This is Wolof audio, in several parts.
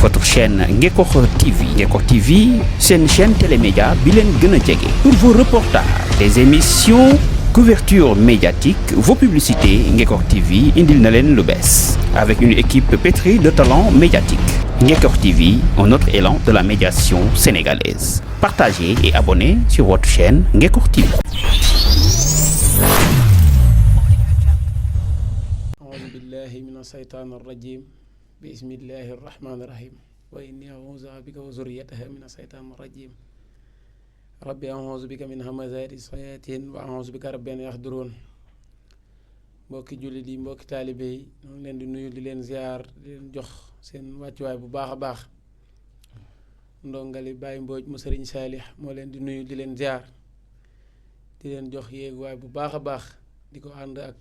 votre chaîne Ngekokh TV. Ngekokh TV, c'est une chaîne télémédia bilen gëna djégé. Pour vos reportages, des émissions, couverture médiatique, vos publicités, Ngekokh TV indil na len lu bess. Avec une équipe pétrie de talents médiatiques. Ngekokh TV, un autre élan de la médiation sénégalaise. Partagez et abonnez sur votre chaîne Ngekokh TV. أعوذ بالله من الشيطان الرجيم بسم الله الرحمن الرحيم وإني أعوذ بك وذريتها من الشيطان الرجيم ربي أعوذ بك من همزات الشياطين وأعوذ بك ربي أن يحضرون mbokki jullit yi mbokki taalibe yi ñoo ngi leen di nuyu di leen ziar di leen jox seen wàccuwaay bu baax a baax ndongali Baye Mbodj mu Sëriñ Saalix moo leen di nuyu di leen ziar di leen jox yéeguwaay bu baax a baax di ko ànd ak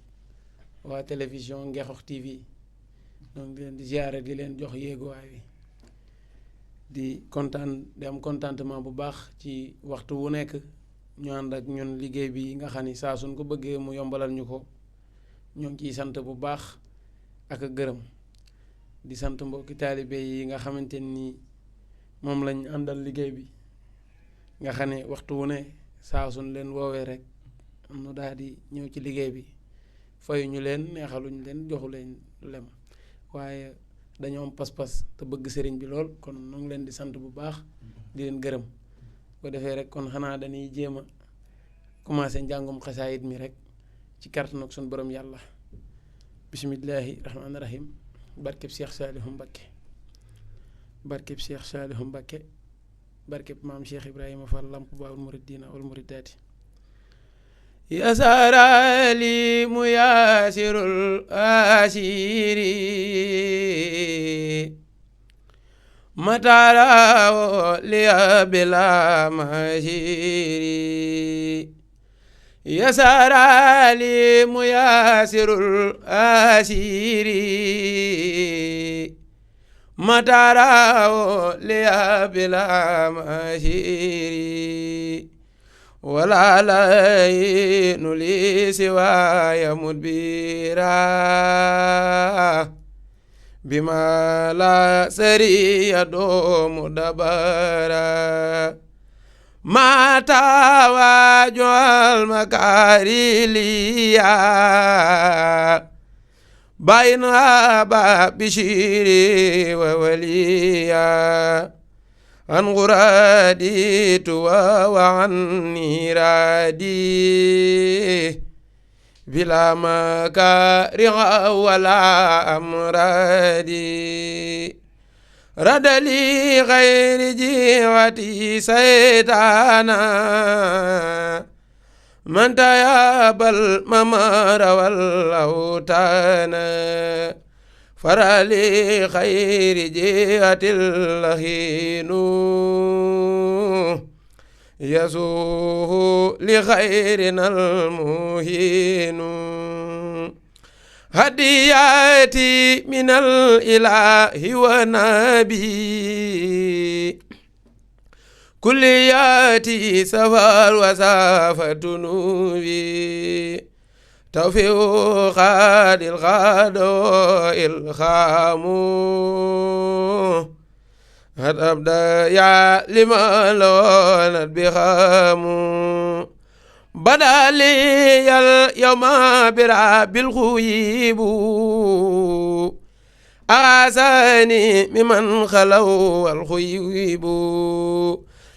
waa télévision Ngekokh TV donc di leen di ziare di leen jox yéeguwaay bi di kontaan di am contentement bu baax ci waxtu wu nekk ñu ànd ak ñun liggéey bi nga xam ni saa suñ ko bëggee mu yombalal ñu ko ñoo ngi ciy sant bu baax ak gërëm di sant mbokki taalibe yi nga xamante ni moom lañ àndal liggéey bi nga xam ne waxtu wu ne saa suñ leen woowee rek nu daal di ñëw ci liggéey bi fayu ñu leen neexaluñ leen joxu leen lem waaye dañoo am pas-pas te bëgg sëriñ bi lool kon ñu ngi leen di sant bu baax di leen gërëm ko defee rek kon xanaa dañuy jéem a commencé njàngum xasaayit mi rek ci kàttanu ak suñu borom yàlla bismillahi rahmaani rahim barkeb Cheikh Saalihu Mbakke barkeb Cheikh Saalihu Mbakke barkeb maam Cheikh Ibrahima Fall lamp baawul muridina wal muridaati يسار لي مياسر الآسير متى رأوا لي بلا مسير يسار لي مياسر الآسير متى رأوا لي بلا مسير ولا لين لي سواي مدبرا بما لا سري يدوم دبرا ما تواجه المكاري ليا بين أبا بشيري ووليا عن غرادي توا وعني رادي بلا مكارع ولا أمرادي رد لي غير جيوتي سيطانا من تياب الممر والأوتانا فرالي خير جهة اللهين يسوه لخيرنا المهين هدياتي من الإله ونبي كلياتي سفر وسافة نوبي توفيق خاد الغاد الخامو هد أبدا يا لما لونت بخامو بدا لي اليوم براب الخيب أعزاني ممن خلو الخيب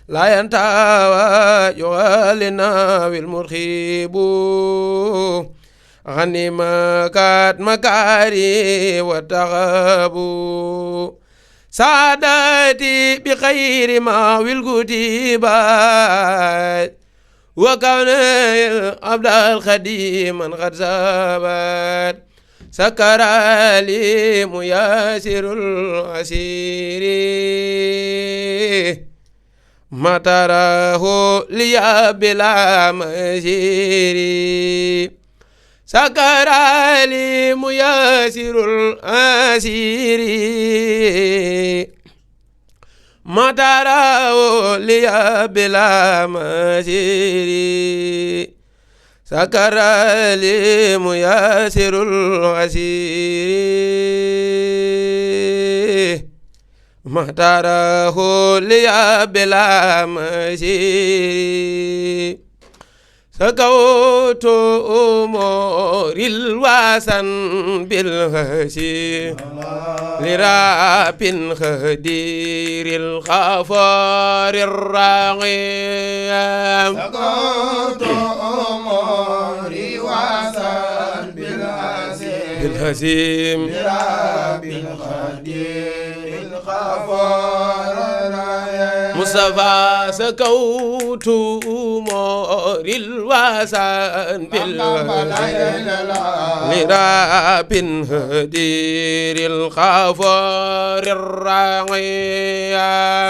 لا ينتهى يغالنا بالمرخيب غني مكات مكاري وتغابو سعادتي بخير ما والكتيبات وكون العبد الخديم من قد زابت سكر لي مياسر العسير ما تراه لي بلا مسير سكر لي مياسر العسير ما تراه لي بلا مسير سكر لي مياسر العسير مختاره لي بلا مسير سكوت أمور الوسن بالغشي لراب خدير الغفار الرحيم سكوت أمور الوسن بالهزيم لراب خدير الغفار الرحيم مصطفى سكوت أمور الوسن بالهزيم لراب هدير الغفار الرحيم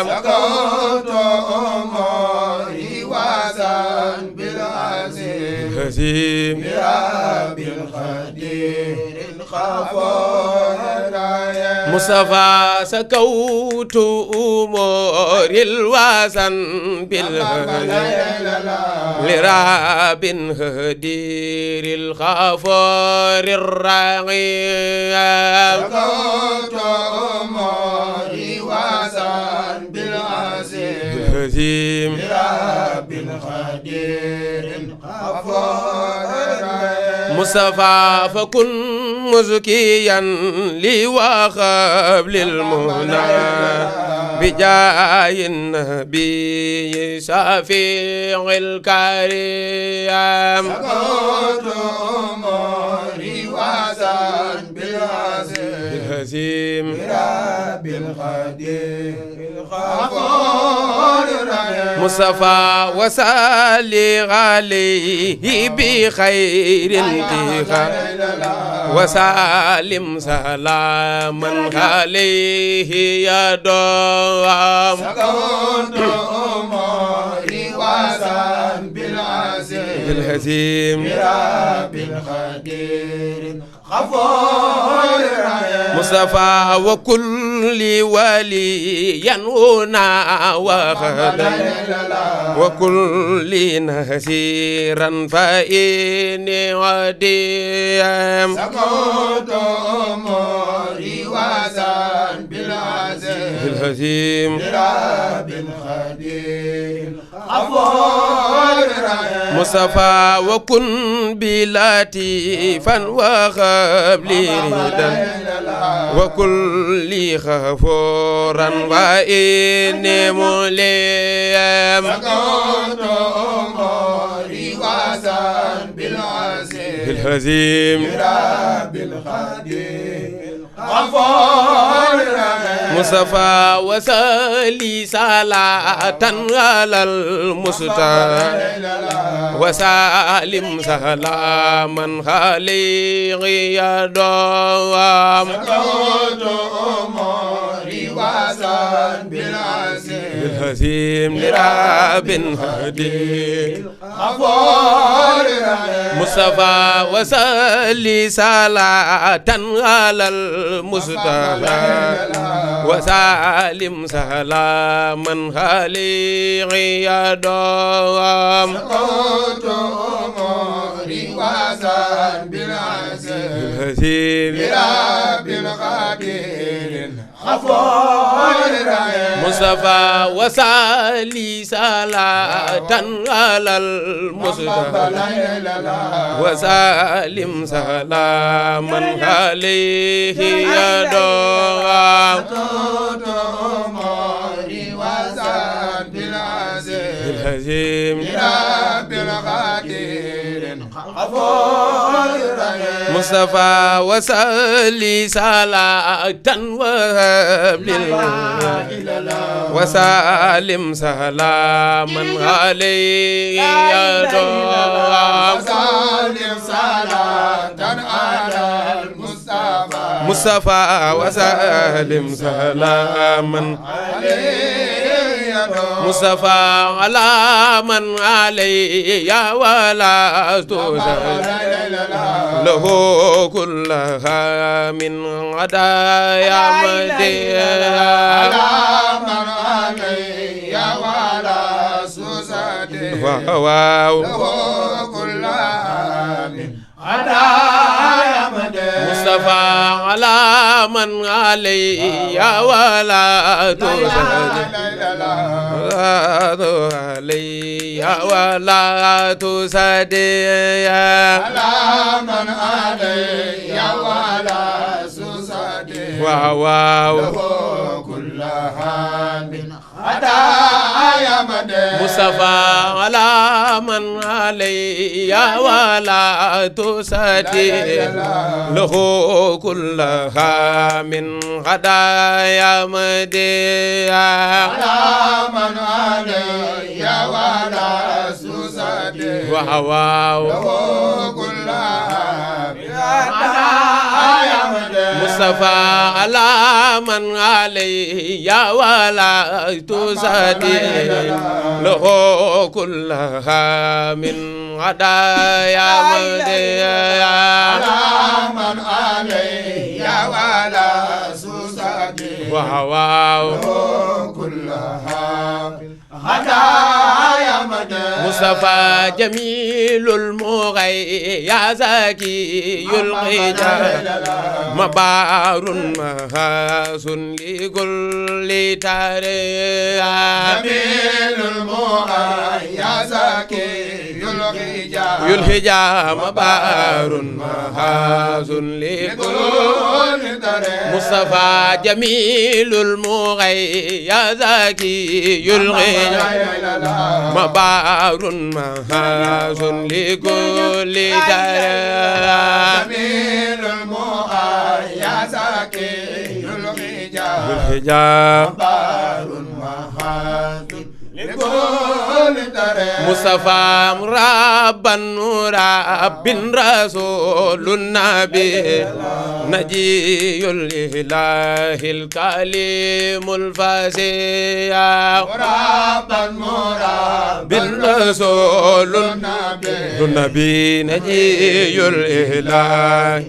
سكوت أمور الوسن بالهزيم لرب الخدير الغفار الرحيم مصطفى سكوت أمور الوسن بالهزيم لراب هدير الغفار الرحيم سكوت أمور الوسن بالهزيم لرب الخدير الغفار الرحيم مصطفى فكن مزكيا لي وقبل المنى بجاه النبي شفيع الكريم سكوت أمور الوسن بالهزيم لرب الخدير الغفار الرحيم مصطفى وصلي عليه بخير انتقام وسلم سلاما عليه يا دوام سكوت أمور الوسن بالهزيم لرب الخدير الغفار الرحيم مصطفى وكل ولي ينونا وخدا وكل نسيرا فإني وديم سكوت أمور الوسن بالهزيم لرب الخدير الغفار الرحيم مصطفى وكن بلاتيفا وخبلي ردا وكل غفورا وإني مليم سكوت أمور الوسن بالهزيم لرب الخدير الغفار الرحيم مصطفى وسلي صلاة على المصطفى وسالم سلاما عليه يا دوام سكوت أمور الوسن بالهزيم لرب هدير الغفار الرحيم مصطفى وسلي صلاة على المصطفى وسالم سلاما عليه يا دوام سكوت أمور الوسن بالهزيم لرب الخدير الغفار الرحيم مصطفى وسالي صلاة على المصطفى وسالم سلاما عليه يا دوام سكوت أمور الوسن بالهزيم لرب الخدير الغفار الرحيم مصطفى وسلي صلاة وهب لله وسالم سلاما عليه يا دوام وسلم صلاة على المصطفى مصطفى وسالم سلاما مصطفى على من عليه يا ولا تزال له كلها من عدايا مديا من علي ولا سوسدي واو له كل من عدايا مدي مصطفى على من علي ولا تسدي علي ولا تسدي على من علي ولا تسدي واو كلها من هدايا مدى مصطفى على من علي ولا تسدي له كلها من هدايا مدى على من علي ولا تسدي واو له كلها من هدايا مدى مصطفى على من علي ولا تسدي له كلها من هدايا مديا على من علي ولا تسدي واو كلها هدايا مدى مصطفى جميل المغي يا زكي الغجا مبار محاسن لكل تاريخ جميل المغي يا زكي يلهجا مبار محاسن لكل مصطفى جميل المغي يا زكي يلغي مبار محاسن لكل دار جميل المغي يا زكي الحجاب مبار محاسن لكل دار مصطفى مرابا مراب رسول النبي نجي الإله الكليم الفاسع مرابا بالرسول النبي نجي الإله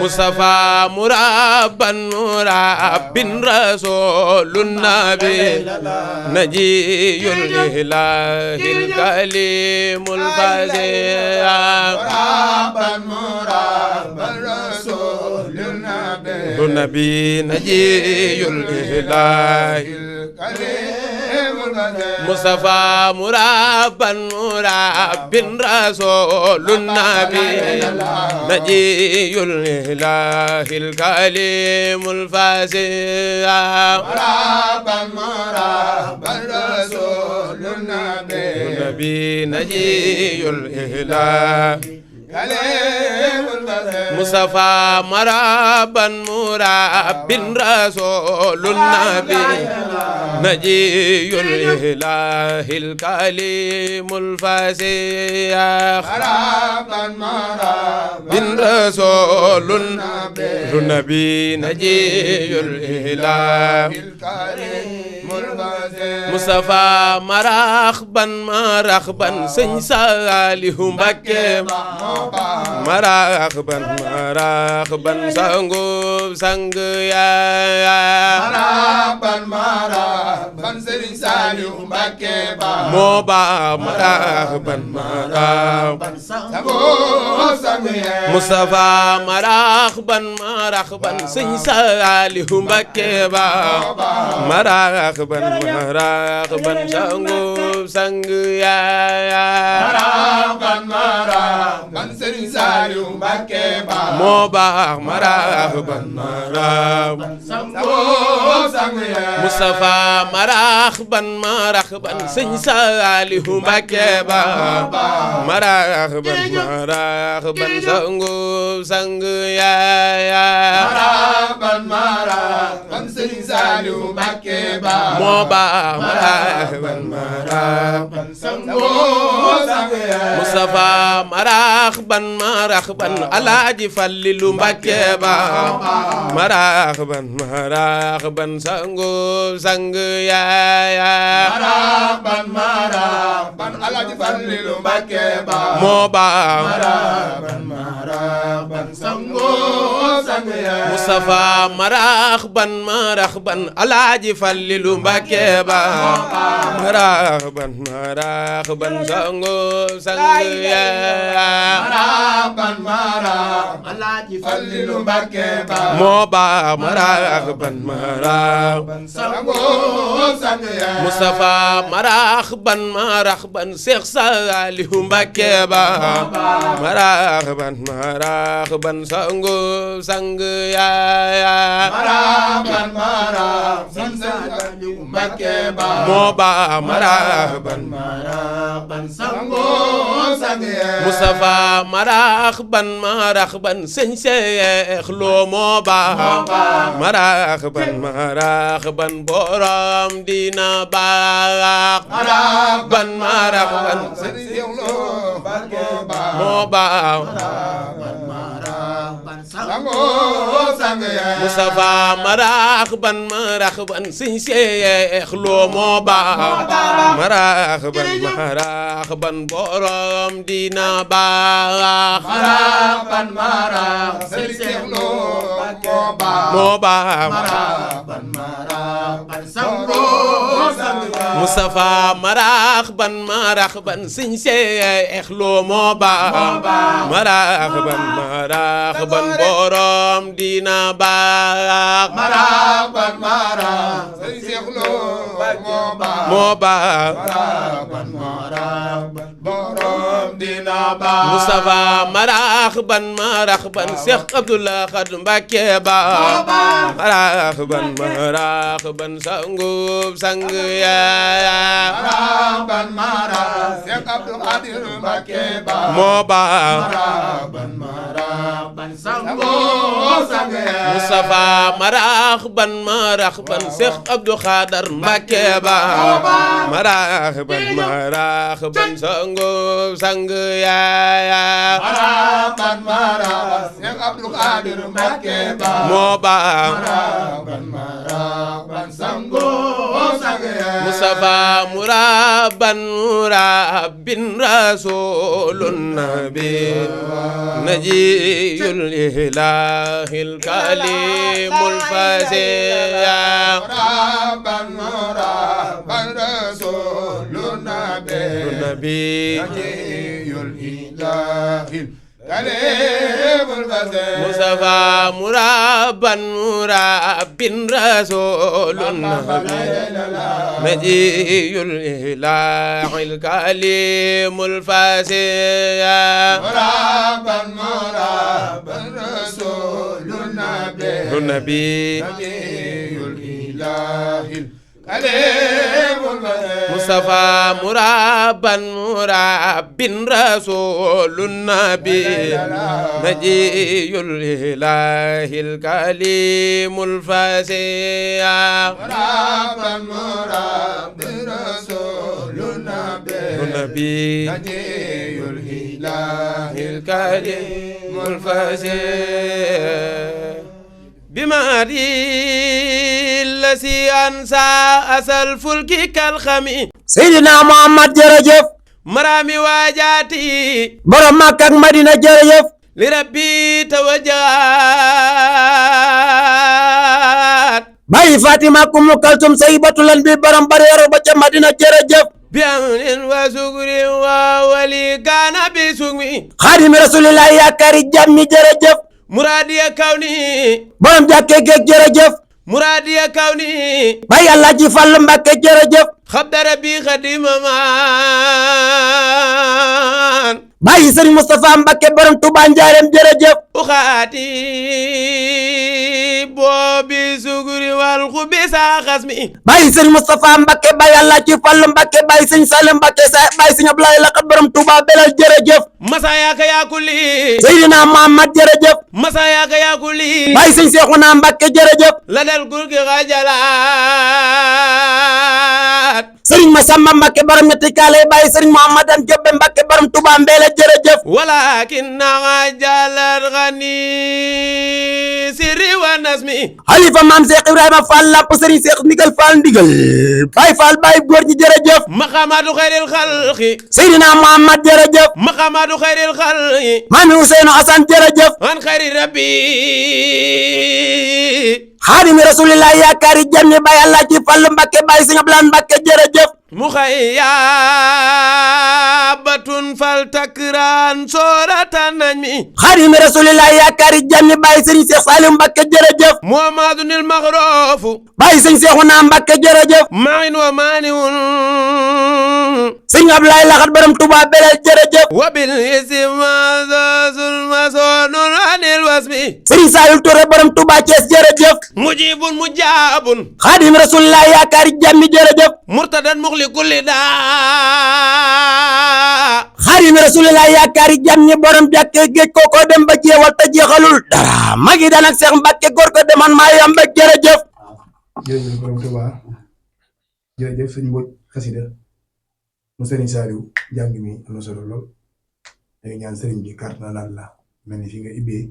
مصطفى مرابا مراب رسول النبي نجي الإله الكليم الفاسع مرابا رسول النبي نجي الإله مصطفى مرابا مراب رسول النبي نجي الإله الكليم الفاسع مرابا رسول النبي نجي الإله مصطفى مرابا مراب رسول النبي نجي الإله الكليم الفاسع مرابا رسول النبي نجي الإله مصطفى مرحبا مرحبا سن صالح مبكي مرحبا مرحبا سانغو سانغ يا مرحبا سن صالح مبكي موبا مرحبا مرحبا مصطفى مرحبا مرحبا سن صالح مبكي مرحبا مرحبا سانغو سانغ يا مرحبا سن صالح مبكي موبا مرحبا مرحبا مصطفى مرحبا مرحبا سن صالح مبكي مرحبا مرحبا سانغو سانغ يا مرحبا سن صالح مبكي موبا مرحبا مرحبا مصطفى مرحبا مرحبا alaaji Fallilu Mbakke ba مرحبا مرحبا sango sang yaaya مرحبا alaaji Fallilu Mbakke ba moo ba مرحبا sango Mustafa maraxban maraxban Alaaji Fallilu Mbàkke ba maraxban maraxban sango sang ya Alaaji Fallilu Mbàkke ba moo ba maraxban maraxban Mustafa maraxban maraxban Seex Saalihu Mbàkke ba maraxban maraxban sango sang ya maraxban Saalihu Mbàkke ba moo ba maraxban sango sang ya Mustafa maraxban maraxban Sëñ Seex Lo moo ba maraxban maraxban borom dina baax maraxban maraxban Sëñ Seex Lo Mbàkke ba moo ba sango sang ya Mustafa maraxban maraxban Sëñ Seex Lo moo ba maraxban maraxban borom dina baax maraxban Sëñ Seex Lo moo ba sango sang ya Mustafa maraxban maraxban Sëñ Seex Lo moo ba maraxban maraxban borom dina baax maraxban Sëñ Seex Lo moo ba borom dina baax Mustafa maraxban maraxban Seex Abdul Ahad Mbàkke ba maraxban maraxban sangub sang ya maraxban Seex Abdul Xaadir Mbàkke ba moo ba maraxban sango sang ya Mustafa maraxban maraxban Seex Abdul Xaadir Mbàkke ba maraxban maraxban sangub sang ya maraxban Seex Abdul Xaadir Mbàkke ba moo ba maraxban sango sang ya Mustafa muraban murabin rasulun nabi najiyul ilahil kalimul fasih maraxban rasulun nabi najiyul ilahil kalimul fasih Mustafa muraban murabin rasulun nabi najiyul ilahil kalimul fasih maraxban rasulun nabi najiyul ilahil kalimul fasih Mustafa muraban murabin rasulun nabi najiyul ilahil kalimul fasih maraxban rasulun nabi najiyul ilahil kalimul fasih بمهدي الذي أنسى أسى الفلك كالخمي Seydina Muhammad jërëjëf مرامي واجاتي borom Makka ak Madina jërëjëf لربي توجهات Baay Fatima Umm Kalsum Sayyibatul Anbi borom Bareero ba ca Madina jërëjëf بأمن وسكر وولي كان بسكمي Xaadimu Rasulillahi yaakaari jàmmi jërëjëf مرادي كوني borom jàkkee géej jërëjëf مرادي كوني Baay Alaaji Fallu Mbàkke jërëjëf خبر ربي خديم مان Baay Sëriñ Moustapha Mbàkke borom Tuubaa Njaareem jërëjëf أخاتي بوبي سكر والخبز خصمي Baay Sëriñ Moustapha Mbàkke Baay Alaaji Fallu Mbàkke Baay Sëriñ Salim Mbàkke Baay Sëriñ Ablaay Laxat borom Tuubaa belal jërëjëf مساياك يا كلي Seydina Muhammad jërëjëf مساياك يا كلي Baay Sëriñ Seexuna Mbàkke jërëjëf لدى الكل خجلات Serigne Massamba Mbacke borom ñetti kaale bàyyi Serigne Mouhamadan Jobbe Mbacke borom Touba Mbéla jërëjëf ولكن عجل الغني سري ونسمي Xalifa Maam Cheikh Ibrahima Fall Lamp Serigne Cheikh Ndigal Fall Ndigal Baye Fall Baye góor ñi jërëjëf مقامات خير الخلق Seydina Muhammad jërëjëf مقامات خير الخلق Mami Ousseynou Assane jërëjëf عن خير ربي Xaadimi Rasulillah yaakaari jàmm Baye Allah ci Fall Mbacke Baye Serigne Abdoulaye Mbacke jërëjëf مخيبة فالتكران صورة النجم Xaadimi Rasulillah yaakaari jàmm Baye Serigne Cheikh Salim Mbacke jërëjëf محمد المغروف Baye Serigne Cheikhouna Mbacke jërëjëf معن ومانع Serigne Abdoulaye Laxat borom Touba Belel jërëjëf وبالاسم مازاز المسون عن الوسم Serigne Saliou Touré borom Touba Thiès jërëjëf مجيب مجاب Xaadimi Rasulillah yaakaari jàmm jërëjëf مرتدا مغلق كل داء Xaadimi Rasulillah yaakaari jàmm ñi borom jàkk géej kooko dem ba jeewal te jeexalul dara magi daan ak Seex Mbàkke góor ko deman maa yamba jërëjëf jërëjëf borom Touba jërëjëf sëñ Mbodj xasida mu sëriñ Saliou njàng mi am na solo lool dañu ñaan sëriñ bi carte na naan la mel ni fi nga ibbee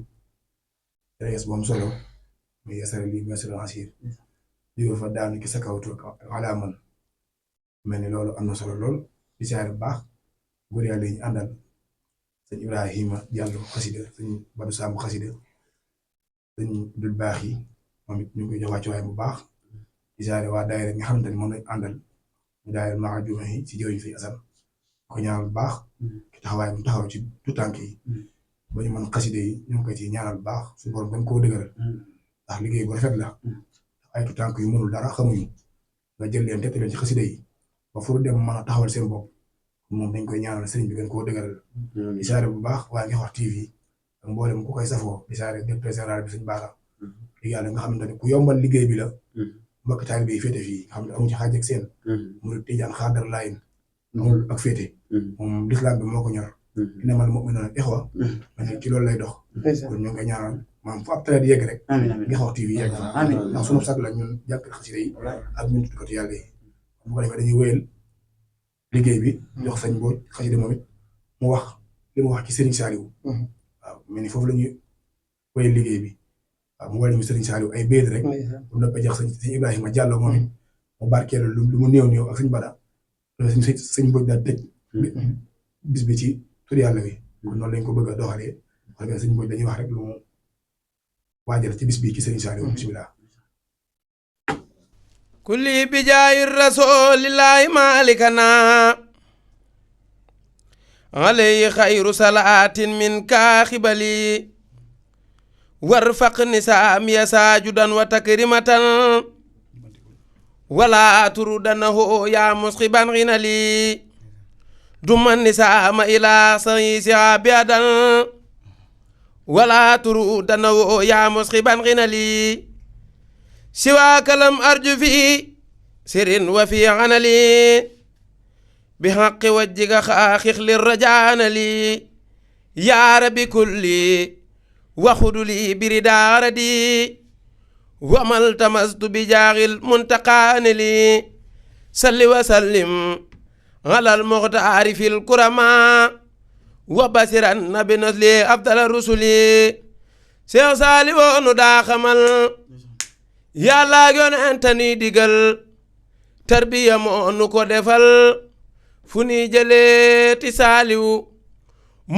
rees bu am solo muy yasara lii mesre ansir jóge fa daanu ki sa kaw toog ala man mel ni loolu am na solo lool di siyaare bu baax góor yàlla yi ñu àndal sëñ Ibrahima Diallo xasida sëñ Badou Samb xasida sëñ dul baax yi moom it ñu ngi koy jox wàccuwaay bu baax di siyaare waa daayira nga xamante ni moom lañ àndal ñu daayira maa juma yi ci jëriñ fi asal ko ñaanal bu baax ki taxawaay bu taxaw ci tutànk yi ba ñu mën xasida yi ñu ngi koy ci ñaanal bu baax suñu borom dañ koo dëgëral ndax liggéey bu rafet la ay tutànk yu mënul dara xamuñu nga jël leen teg leen ci xasida yi ba fu dem mën a taxawal seen bopp moom dañ koy ñaanal sëriñ bi gën koo dëgëral di saare bu baax waa Ngexox TV ak mboolem ku koy safoo di saare directeur général bi sëñ Baara liggéey yàlla nga xamante ne ku yombal liggéey bi la mbokk taalibe yi féete fii nga xam ne amu ci xaaj ak seen murid tijaan xaadar laayin amul ak féete moom lislaam bi moo ko ñor inamal mu'minuuna ixwa man ci loolu lay dox kon ñu ngi koy ñaanal maam fu ab tawee di yegg rek Ngexox TV yegg fa ndax sunu sag la ñun jàkk xasida yi ak ñun tuddkatu yàlla yi bu ko defee dañuy wéyal liggéey bi jox sañ Mbodj xasida moom it mu wax li mu wax ci Serigne Saliou waaw mel ni foofu la ñuy wéyal liggéey bi waaw mu wàllu ñu Serigne Saliou ay béykat rek bu noppee jox sëñ Ibrahima Diallo moom it mu barkeelu lu mu néew ak sëñ Bada loolu sëñ Mbodj daal tëj bis bi ci tur yàlla wi kon noonu lañ ko bëgg a doxalee wax dëgg sëñ Mbodj dañuy wax rek lu mu waajal ci bis bi ci Serigne Saliou bisimilah. كل بجاي الرسول الله مالكنا عليه خير صلاة من كاخبلي وارفق نسام يساجدا وتكرمة ولا تردنه يا مسخبا غنلي دم النسام إلى صيصها بيدا ولا تردنه يا مسخبا غنلي سواك لم أرجو في سر وفي عنلي بحق وجهك خاخخ للرجان لي يا ربي كلي وخذ لي بردا ردي وما التمست بجاغ المنتقان لي صل وسلم على المختار في الكرماء وبصرا بنزل أفضل الرسل سيغ سالي وندا خمل yàlla yonent ni digal tarbiya moo nu ko defal fu ni jëlee ti saaliwu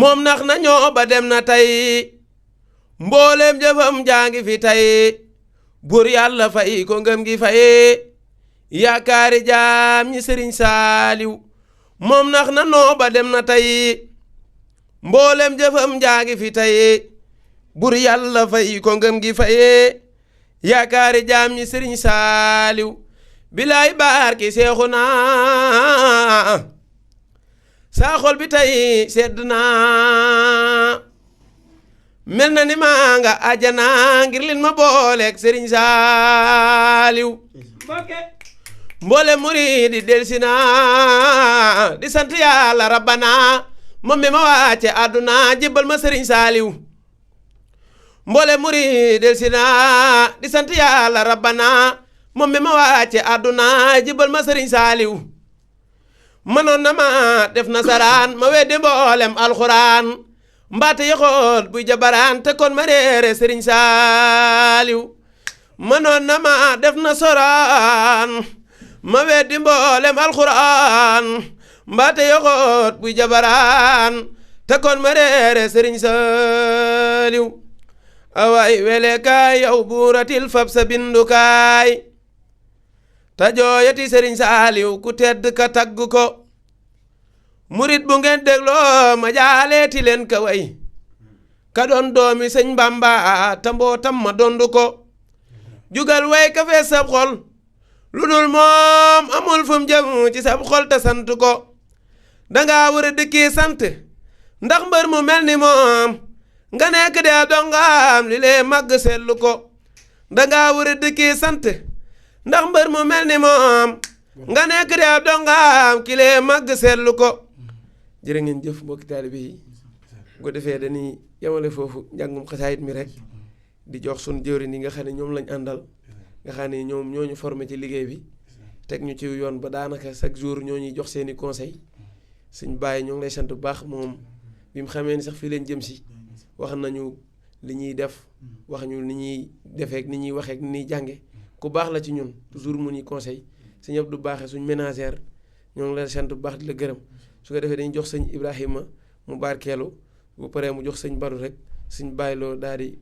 moom nax na ñoo ba dem na tey mbooleem jëfam jaangi fi tey buur yàlla fay ko ngëm gi fay yaakaari jaam ñi sëriñ saaliw moom nax na ñoo ba dem na tey mbooleem jëfam jaangi fi tey buur yàlla fay ko ngëm gi fay yaakaari jaam ñi sëriñ saaliw bilaay barki seexuna saa xol bi tey sedd naa mel na ni maa nga ajana ngir lin ma booleeg sëriñ saaliw mboole muridi delsi naa di sant yàlla rabbana moom mi ma wàcce àdduna jébbal ma sëriñ saaliw mboole muri del si naa di sant yàlla rabbana moom mi ma wàcce àdduna jibal ma sëriñ saaliw mënoon na ma def nasaraan ma weddi mboolem alxuraan mbaate yoxoot buy jabaraan te kon ma réere Sëriñ Saaliw mënoon na ma def nasaraan ma weddi mboolem alxuraan mbaate yoxoot buy jabaraan te kon ma réere Sëriñ Saaliw awaay welekaay yow buuratil fab sa bindukaay ta jooyati Sëriñ Saaliw ku tedd ka tagg ko murit bu ngeen dégloo ma jaaleeti leen ka way ka doon doomi Sëñ Bamba ta mbootam ma dondu ko jugal way ka fee sab xol lu dul moom amul fu mu jëm ci sab xol te sant ko danga war a dëkkee sant ndax mbër mu mel ni moom nga nekk de dongaam li lee màgg seetlu ko danga war a dëkkee sant ndax mbër mu mel ni moom nga nekk de dongaam ki lee màgg seetlu ko jërë ngeen jëf mbokki taalibe yi bu ko defee dañuy yemale foofu njàngum xasaayit mi rek di jox sun jëwriñ yi nga xam ne ñoom lañ àndal nga xam ne ñoom ñoo ñu formé ci liggéey bi teg ñu ci yoon ba daanaka chaque jour ñoo ñuy jox seeni conseil suñ bàyyi ñoo ngi lay sant bu baax moom bi mu xamee ni sax fii leen jëm si wax nañu li ñuy def wax ñu ni ñuy defeek ni ñuy waxeek ni ñuy jànge ku baax la ci ñun toujours mu ñuy conseil sëñ Abdou baaxee suñ ménagère ñoo ngi lay sant bu baax di la gërëm su ko defee dañuy jox sëñ Ibrahima mu barkeelu bu paree mu jox sëñ Badu rek suñ bàyyiloo daal di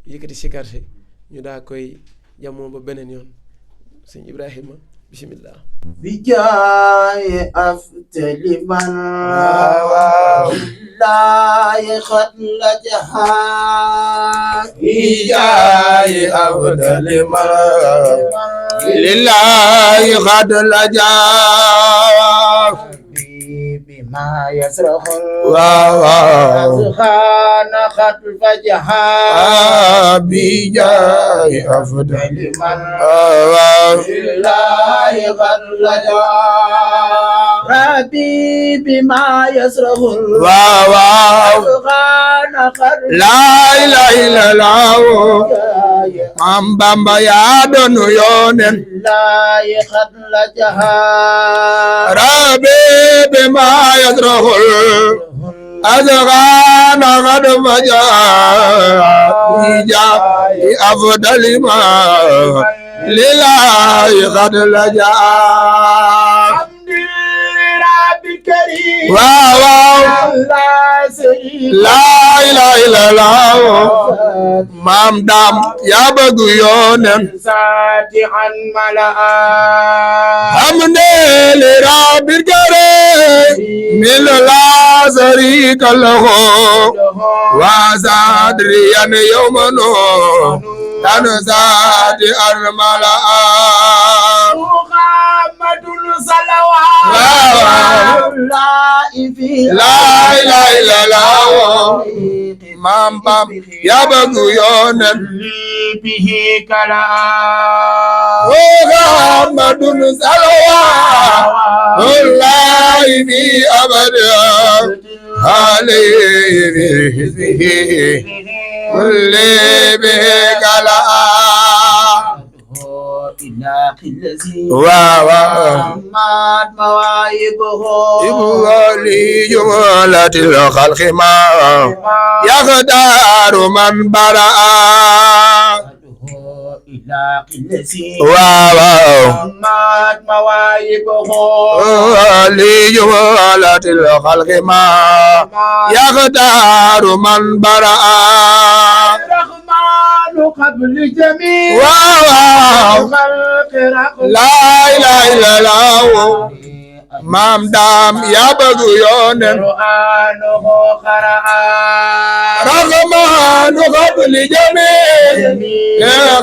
yëkkati sikarse ñu daa koy jamoo ba beneen yoon sëñ Ibrahima bismillah bijaaye aftali man laaye xat la jahaa bijaaye aftali man lillaahi xad la jahaa بما يسرح خان خط فجها بجاي أفضل من لله قد لجا ربي بما يسرح خان خط لا إله إلا الله Maam Bamba yaa doon yónneen لله قد لجها ربي بما يسرح أذغان غد فجاء بجاء أفضل ما لله قد لجا حمد رب كريم واو لا إله إلا الله Maam Daam yaa bëgg yónneen ساتحا ملأ حمد لرب الكريم من لا شريك له وصدريا يوم تنزاد الملأ محمد صلوات الله في لا إله إلا الله Maam Bam yaa bëgg yónneen به كلا محمد صلوات الله في أبدا عليه بحزبه كل بك لا واو محمد مواهبه إبوالي جملة الخلق ما يقدر من برأ واو محمد مواهبه لجملة الخلق ما يقدر من برأ الرحمن قبل جميع واو خلق لا إله إلا الله Maam Daam yaa bëgg yónneen قرآنه قرأ رحمن قبل جميع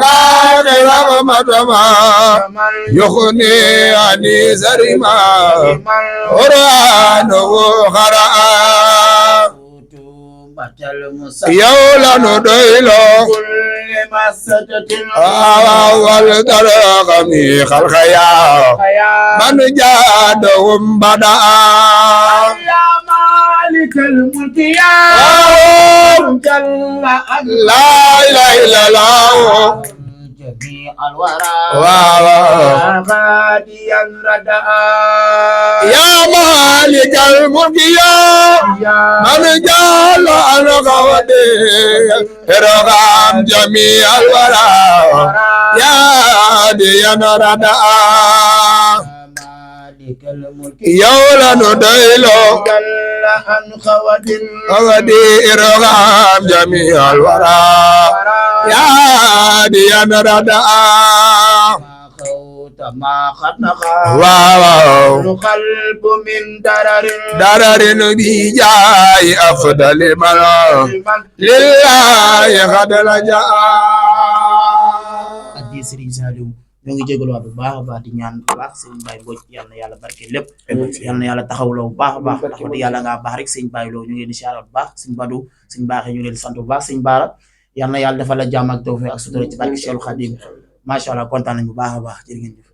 غير رحمة ما يغني عن سرما قرآنه قرأ yow la nu doyloo كل مسجد awal taraxa mi xalqa yaa man jaadahum badaa يا مالك الملك يا جل la ilaha illallah جميع الورى waaw غادي الرداء yaa maalikal mulki yaa man jalla an xawade irham jami'al wara yaa diyan radaa مالك الملك yow la nu doyloo جل عن خواد xawade irham jami'al wara yaa diyan radaa ما خطنقا waaw القلب من درر dararin bi jaay afdali mal lillahi qad rajaa addi Serigne Saliou ñoo ngi jégaluwaat bu baax a baax di ñaan bu baax Serigne Baye Mbodj yal na yàlla barke lépp yal na yàlla taxawloo bu baax a baax ndax wax dëgg yàlla ngaa baax rek Serigne Baye Lo ñu ngi leen di siyaare bu baax Serigne Badou Serigne Baaxee ñu ngi leen di sant bu baax Serigne Bara yal na yàlla defal la jàmm ak tawfeex ak sutura ci barke Cheikhul Khadim macha allah kontaan nañ bu baax a baax jërë ngeen jëf.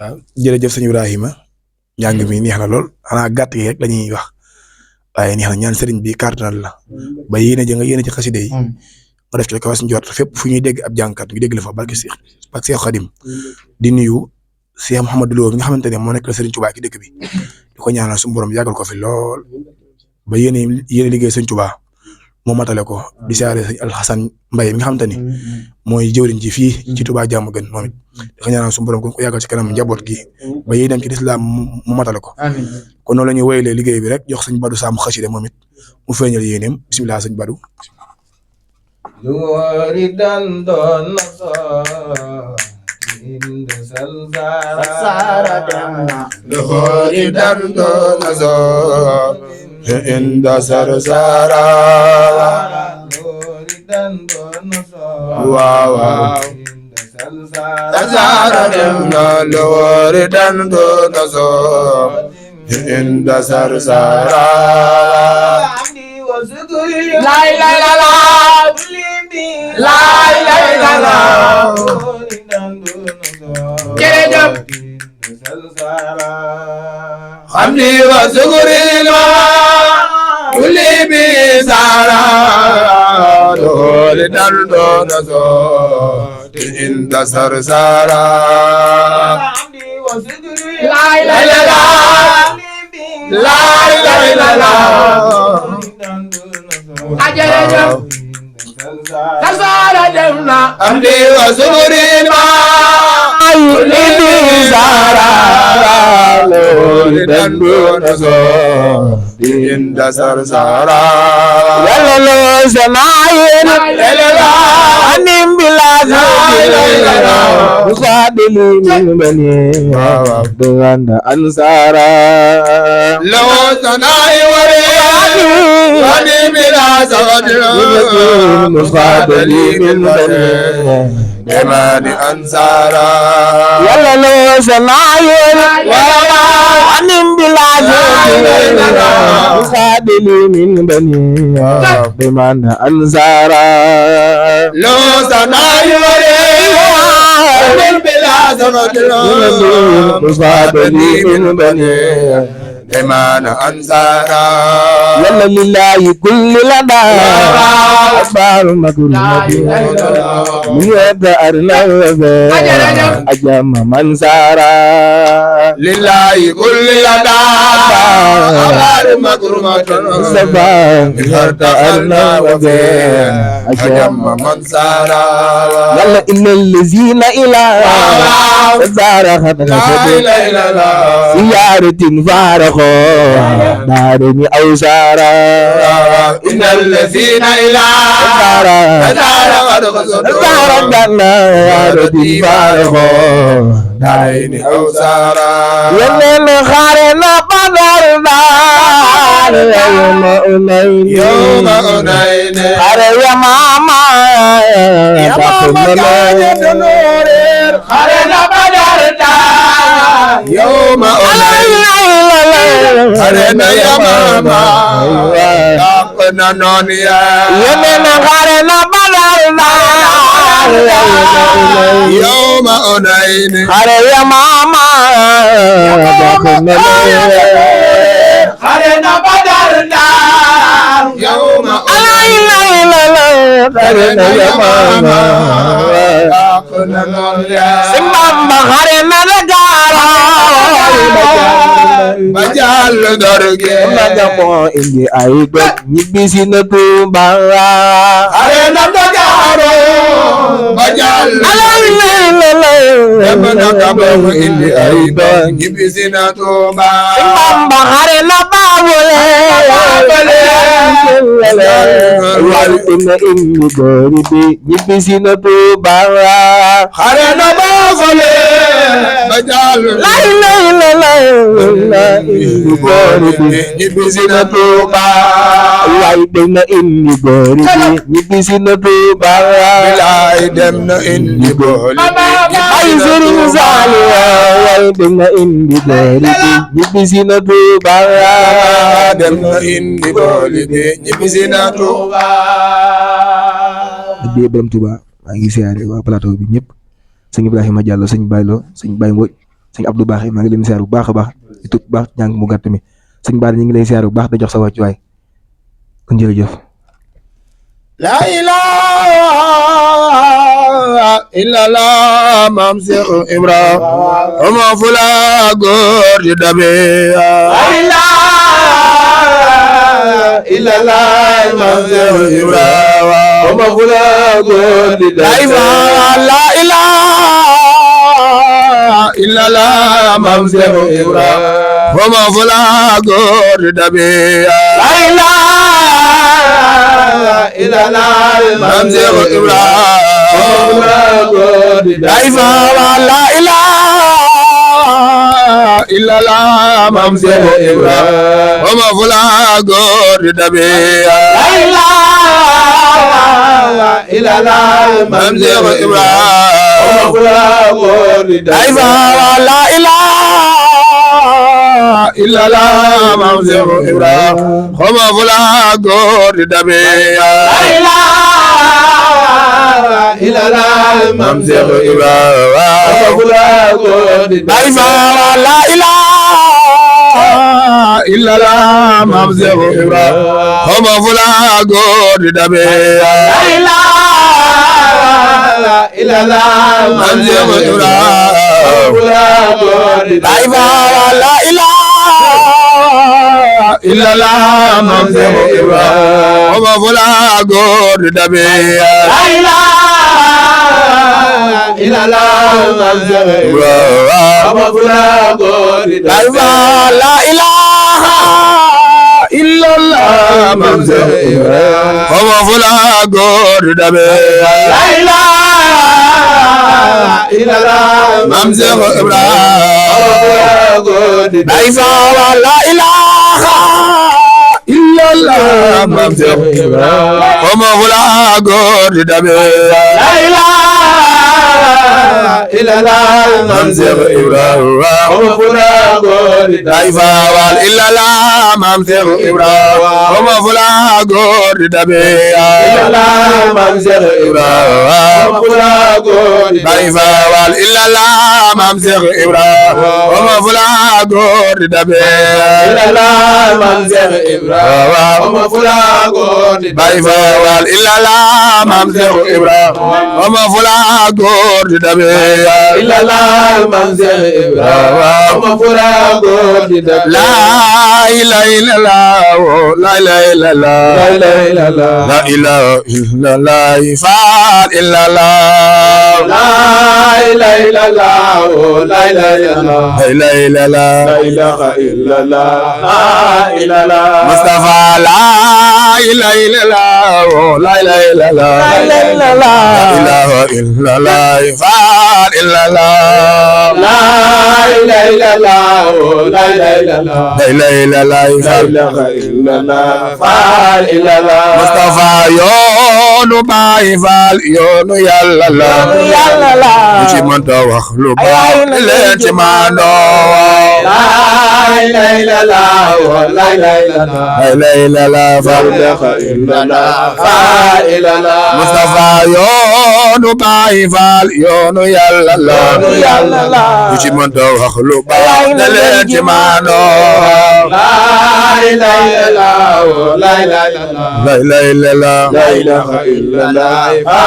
waaw jërëjëf sëñ Ibrahima njàng mi neex na lool xanaa gàtt yi rek la ñuy wax waaye neex na ñaan sëriñ bi kàttanal la ba yéene ja nga yéene ci xaside yi nga def ci kaw si njort fépp fu ñuy dégg ab jàngkat ñu dégg la fa barke Seex Xadim di nuyu Cheikh Mouhamadou Lo mi nga xamante ne moo nekk la Sëriñ Tuubaa ci dëkk bi di ko ñaanal suñu borom yàggal ko fi lool ba yéene liggéey Sëriñ Tuubaa moo matale ko di siyaare sëñ Alxasan Mbay mi nga xamante ni mooy jëwriñ ji fii ci Tuubaa jàmm gën moom it di ko ñaanal suñu borom ko yàggal ci kanam njaboot gi ba yéen dem ci lislaam mu matale ko kon noonu la ñuy wéyalee liggéey bi rek jox sëñ Badou Samb xasida moom it mu feeñal yéeneem bisimilah sëñ Badou Luwari dan don naso inda salsara demna luxoori dando naso inda sarsara Luwari dan don naso waaw waaw inda salsara sarsara dem na luxoori dando naso inda sarsara Abdi wa zukuri la ilaha illallah la ilaha illallah Luwari dan don naso jërëjëf inda salsara hamdi wa sukuri ma kulli bi sara luxoori dando naso inda sarsara Abdi wa zukuri la ilaha illallah la ilaha illallah jërëjëf Sarsara dem na hamdi wa sukuri ma kulli bi sara luxoori dando naso inda sarsara yàlla loo samaayeen anim bilaa musaadili min bani dengan ansara لو تناي وري وني بلا سغدر musaadili min bani إيمان أنصارا yàlla loo samaayeen anim bilaa musaadili min bani dengan ansara لو تناي وري وني بلا سغدر musaadili min bani إيمان أنصارا yàlla lillahi kulli lada akbar magrumati min yada arna ajama mansara لله كل لدى أغار مكرمة sabah إذا أرنا وبين أجم من سارا yàlla innal lazina ila zara khadna لا إله إلا الله ziyaratin faraqo darani awsara إن الذين إلى أدار قد قصدوا zara ganna ziyaratin faraqo دارين أو سارا yeneen xare na badar daal yawma unayn يوم أنين xare ya mama xare na badar daal يوم أنين أرنا يا ماما أقنا نونيا yeneen xare na badar daal يوم أنين xare ya mama xare na badar daal يوم ay la la la xare na yamama Sëñ Bamba xare na Dakar ba jàll dorge na jamoo indi ay doj ñibbisi na Tuuba xare na Dakar ba jàll dem na Gabon indi ay doj ñibbisi na Tuuba Sëñ Bamba xare na Baabule wal ina indi góori bi ñibbisi na Tuuba xare na Baabule ba jàll indi góori bi ñibbisi na Tuuba waay dem na indi góori bi ñibbisi na Tuuba bilaay dem na indi booli ay Sëriñ Saaliw waay dem na indi góori bi ñibbisi na Tuuba dem na indi booli bi ñibbisi na Tuuba di borom Tuuba maa ngi siyaare waa plateau bi ñëpp sëñ Ibrahima Diallo sëñ Baylo sëñ Baye Mbodj sëñ Abdou Baax maa ngi leen siyaare bu baax a baax di tut baax jàng mu gàtt mi sëñ Baar ñu ngi lay siyaare bu baax da jox sa wàccuwaay kon jërëjëf la ilaha illallah maam Cheikh Ibrahima fula góor di dabe la ilaha illallah maam Cheikh Ibrahima fula góor di dabe la ilaha illallah maam Cheikh Ibrahima fula góor di dabe la ilaha illallah maam Cheikh Ibrahima daifa la ilaha illallah maam Cheikh Ibrahima fula góor di dabe la ilaha illallah maam Cheikh Ibrahima fula góor di dabe daifa la ilaha illallah maam Cheikh Ibrahima fula góor di dabe la ilaha illallah maam Cheikh Ibrahima fula góor di dabe daifa la ilaha illallah maam Cheikh Ibrahima fula góor di dabe la ilaha illallah maam Cheikh Ibrahima fula góor di dabe daifa la ilaha illallah maam Cheikh Ibrahima fula góor di dabe la ilaha illallah maam Cheikh Ibrahima fula góor di dabe la ilaha illallah maam Cheikh Ibrahima fula góor di dabe la ilaha illallah maam Cheikh Ibrahima fula góor di dabe la ilaha illallah maam Cheikh Ibrahima fula góor di dabe la ilaha illallah maam Cheikh Ibrahima fula góor di dabe la ilaha maam Cheikh Ibrahima fula góor di dabe la ilaha maam Cheikh Ibrahima fula góor di dabe la ilaha maam Cheikh Ibrahima fula góor di dabe la ilaha maam Cheikh Ibrahima fula góor di dabe la ilaha maam Cheikh Ibrahima fula góor di dabe la ilaha maam Cheikh Ibrahima fula góor di dabe la ilaha illallah la ilaha illallah la ilaha illallah faal illallah la ilaha illallah la ilaha illallah la ilaha illallah la ilaha Mustafa la ilaha illallah la ilaha illallah la ilaha illallah faal illallah la ilaha illallah la ilaha illallah la ilaha illallah faal illallah Mustafa yoonu Baay Faal yoonu Yàlla la ci mënta wax lu baax leen ci maandoo lay lay la la lay lay la la lay la la fa ilaha illallah fa illallah Mustafa yoonu Baay Faal yoonu Yàlla la ku ci mënta wax lu baax leen ci maandoo lay lay la la lay lay la la lay la la la ilaha illallah fa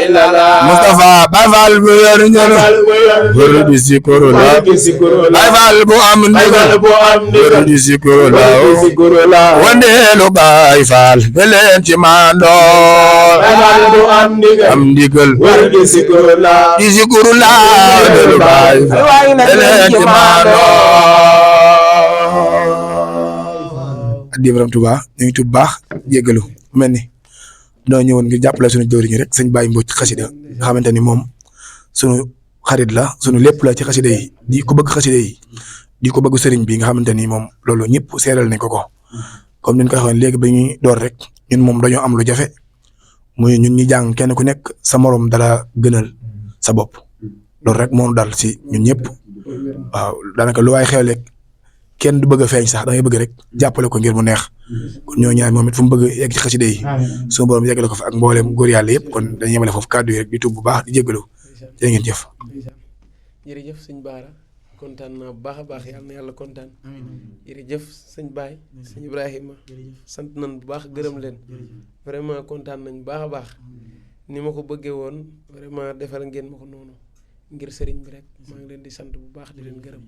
illallah Mustafa Baay Faal bu yor ñëw bur di sikuru la Baay Faal bu am ndigal bur di sikuru la wandeelu Baay Faal leen ci maandoo am ndigal di sikuru la di sikuru la wandeelu Baay Faal leen ci maandoo addi Borom Tuubaa ñu ngi tuub baax jéggalu mel ni doo ñëwoon ngir jàppale suñu jëwriñ rek sëñ Baye Mbodj xasida nga xamante ni moom suñu xarit la suñu lépp la ci xasida yi di ko bëgg xasida yi di ko bëgg sëriñ bi nga xamante ni moom loolu ñëpp seeral nañ ko comme ni ñu ko waxee léegi ba ñuy door rek ñun moom dañoo am lu jafe muy ñun ñi jàng kenn ku nekk sa morom dala gënal sa bopp loolu rek moo dal si ñun ñëpp waaw daanaka lu waay xewleeg kenn du bëgg a feeñ sax da ngay bëgg rek jàppale ko ngir mu neex kon ñoo ñaar moom it fu mu bëgg yegg ci xasida yi suñu borom yeggale ko fa ak mboolem góor yàlla yëpp kon dañuy yemale foofu kàddu yi rek di tuub bu baax di jéggalu jërë ngeen jëf. jërëjëf sëñ Baara kontaan naa bu baax a baax yàlla na yàlla kontaan jërëjëf sëñ Baye sëñ Ibrahima sant nañ bu baax gërëm leen vraiment kontaan nañ bu baax a baax ni ma ko bëggee woon vraiment defal ngeen ma ko noonu ngir sëriñ bi rek maa ngi leen di sant bu baax di leen gërëm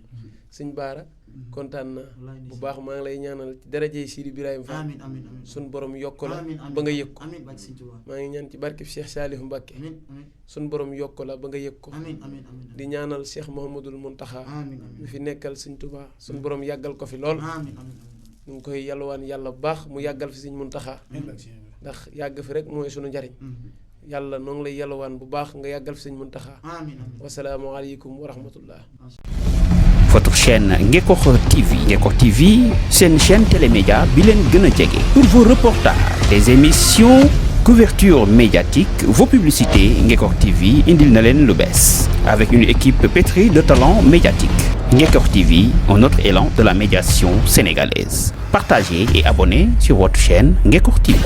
sëñ Baara kontaan naa bu baax maa ngi lay ñaanal ci daraje Sidi Ibrahima Fall suñ borom yokk la ba nga yëg ko maa ngi ñaan ci barkeb Cheikh Saliou Mbacké suñ borom yokk la ba nga yëg ko di ñaanal Cheikh Mouhamadoul Mountakha mi fi nekkal sëñ Touba suñ borom yàggal ko fi lool ñu ngi koy yalwaan yàlla bu baax mu yàggal fi sëñ Mountakha ndax yàgg fi rek mooy sunu njariñ yàlla noo ngi lay yalwaan bu baax nga yàggal fi sëñ Mountakha wasalaamu aleykum wa rahmatullah. Votre chaîne Ngekokh TV. Ngekokh TV, c'est une chaîne télémédia bilen gëna jege. Pour vos reportages, des émissions, couverture médiatique, vos publicités, Ngekokh TV indil na leen lu bees. Avec une équipe pétrie de talents médiatiques. Ngekokh TV, un autre élan de la médiation sénégalaise. Partagez et abonnez sur votre chaîne Ngekokh TV.